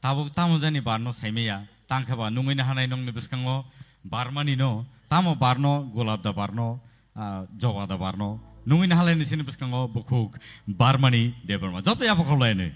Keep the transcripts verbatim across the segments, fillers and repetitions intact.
Tabuk tamo jani barno saimaya, tangkhe ba nungwi nahanai nongni bwskango barmani no, tamo barno gulab da barno, ah, joba da barno, nungwi nahalai ni sini bwskango bukhuk barmani Debbarma. Joto yapha khablai ni.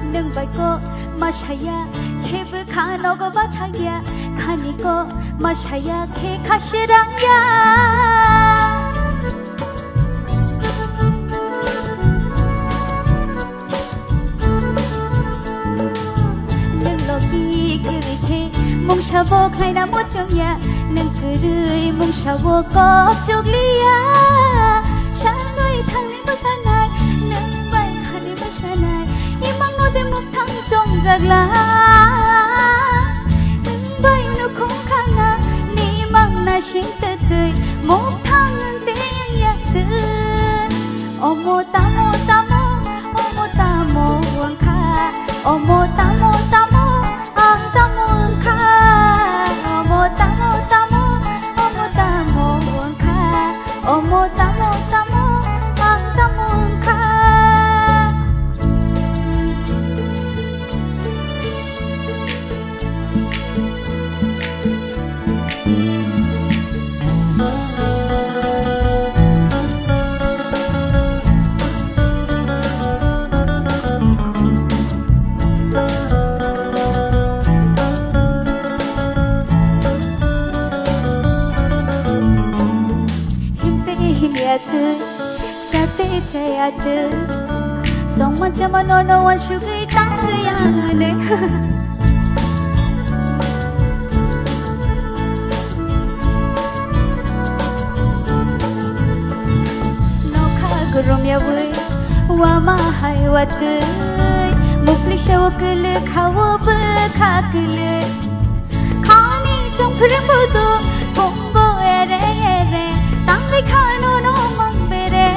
Nwng bai kok ma saya, khe bwkha nogo bathang ya, khani kok ma saya, khe kha srang ya. Nwng logi kwrwi khe mungsa bo khlaina muchung ya, nwng kwrwi mungsa bo kok chukli ya. Sanwi thangni bwsanai, nwng bai khani bwsanai, imang no de muktang chongjak la. Nwng bai nukhung khana, ni mang na sing twtwi, muktang nwng teng ya twi. Omo tamo tamo, omo tamo wngkha. Omo tamo tamo, ang tamo wngkha. Omo tamo tamo, omo tamo wngkha. Omo tamo tamo, ang tamo wngkha. Himte himya twi, chate chaya twi, tongma chama nono wansugwi tangwi anane. Nokha gurumya bwi, wama hai watwi, mukli sewo kwlwi khawo bwkha kwlwi. Khani chongphre bodo, bongo ere ere, tangwi khano no mang bere.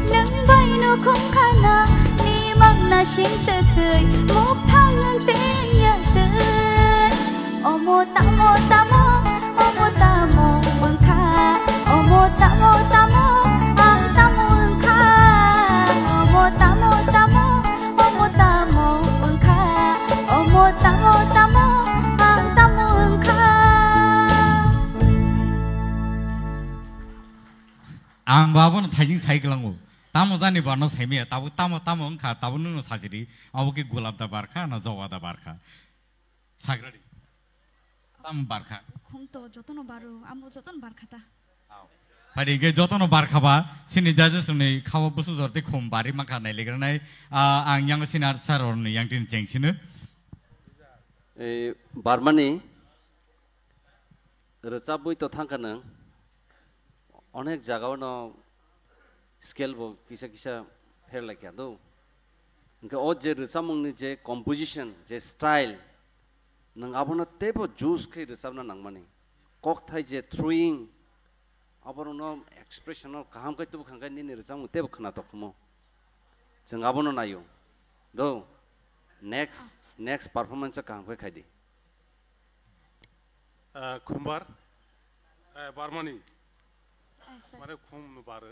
Nwng bai no khum khana, ni mang na sing twtwi, muk thang nwng teng ya twi. Omo tamo tamo, omo tamo wngkha. Omo tamo tamo, ang tamo wngkha. Omo tamo tamo, omo tamo wngkha. Omo tamo tamo, ang tamo wngkha. Ang bo abono thaijing sai kwlango. Tamo jani barno saimaya, tabuk tamo tamo wngkha, tabuk nwngno sajiri. Abo khe gulab da barkha, na joba da barkha. Sagradi. Tam barkha. Khum to jotono baro, amo jotono barkha ta. Phai di, hingke jotono barkha ba, sini judges rokni khao bwswk jor tei khum bari mankha nailegranai. Ah, ang yang sini ar sir rokni yang tini cheng sino. Eh, barmani rwchabwi to thangkha nwng. Onek jagao no scale bo kisa kisa pher lai kha do. Hingke o je rwchapmungni je composition, je style, nwng abono teibo juice khe rwchapna nangmani. Kokthai je throwing, aborokno expression no kaham khe tubu khangkhe nini rwchapmung teibo khwnatok khumo. Chwng abono naio. Do, next, next performance kaham khe khaidi. Ah, Khumbar, eh, Barmani. Mane khum no baro.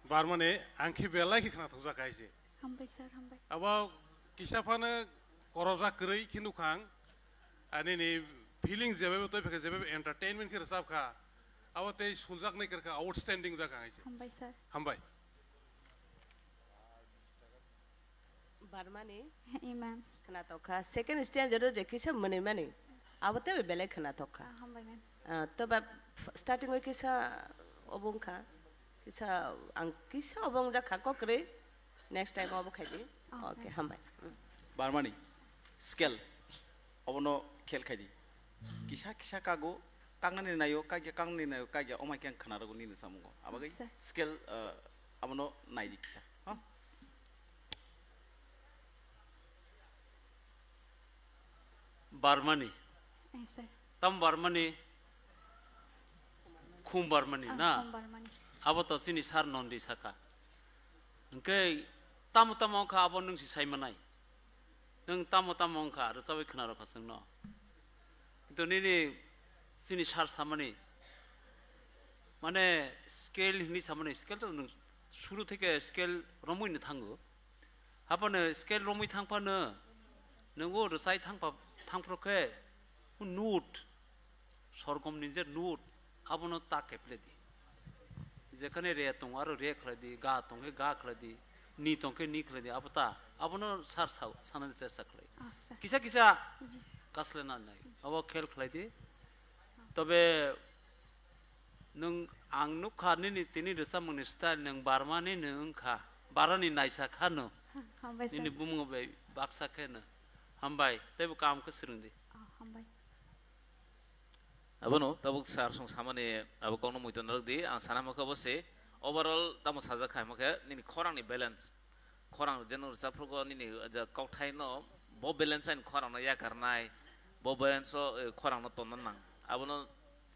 Barmani, ang khe belai khe khwnathokjak hai se. Hambai sir, hambai. Abo kisa phano korojak kwrwi khe nukhang. Ani ni feeling jebebo toi phekha jebebo entertainment khe rwchap kha. Abo tei suljak nai kwrwkha outstanding jak hai se. Hambai sir. Hambai. Barmani. Imam. Khwnatok kha. Second stanza ro je kisa mwnwi mani. Abo teibo belai khwnatok kha. Ah, hambai ma'am. Ah, to ba f-, starting o kisa obo wngkha. Kisa ang kisa obo wngjak kha kokrwi. Next time obo khaidi. Oh, okay, ma'am. Hambai. Mm. Barmani. Scale. Obono khel khaidi. Kisa kisa kago, kaknani naio, kakya kaknani naio, kakya omai khe ang khwnarogo nini samungo. Abagwi sir. Scale, ah, abono naidi kisa. Ha? Barmani. Eh, sir. Tamo barmani, khum barmani Ah, na? Khum barmani. Abo to chini sir Nondi saka. Hwnkhe tamo tamo wngkha abo nwng si sai manai. Nwng tamo tamo wngkha, rwchabwi khna rwkha chwngno. Kintu nini chini sir samani, mane scale hinwi samani, scale to nwng suru theke scale romwi no thango. Haphano scale romwi thangphano, nwng o rwchai thangpha-, thangphro khe, o note, sorgom ni je note, abono ta keple di. Jekhane re tong, aro re khlai di, ga tong khe ga khlai di, ni tong khe ni khlai di, abo ta, abono sir sao, sanani chesta khlai. Ah, sir. Kisa kisa Mhm. kaslena nai, abo khel khlai di. Tobe nwng ang nukha nini tini rwchapmungni style nwng barmani nwng wngkha, barani naisa khano. Hambai, nini sir. Bumung bai baksa kheno. Hambai, teibo kaham khe swrwng di. Ah, hambai. Abono tabuk sir song samani abo kokno muitu narwk di, ang sana hwnkhe obo se overall tamo sajak khai hwnkhe nini khorang ni balance, khorang jeno rwchapphrugo nini ja kokthai no bo balance ain khorang no yakarnai, bo balance o, eh, khorang no tonna nang, abono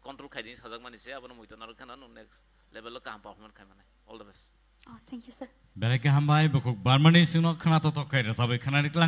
control khai di sajakmani se, abono muitu narwk kheno nwng next level o kaham performance khai manai. All the best. Oh, thank you, sir. Belai khe hambai, bukhuk barmani singno khna totok khai rwchabwi khna riklang.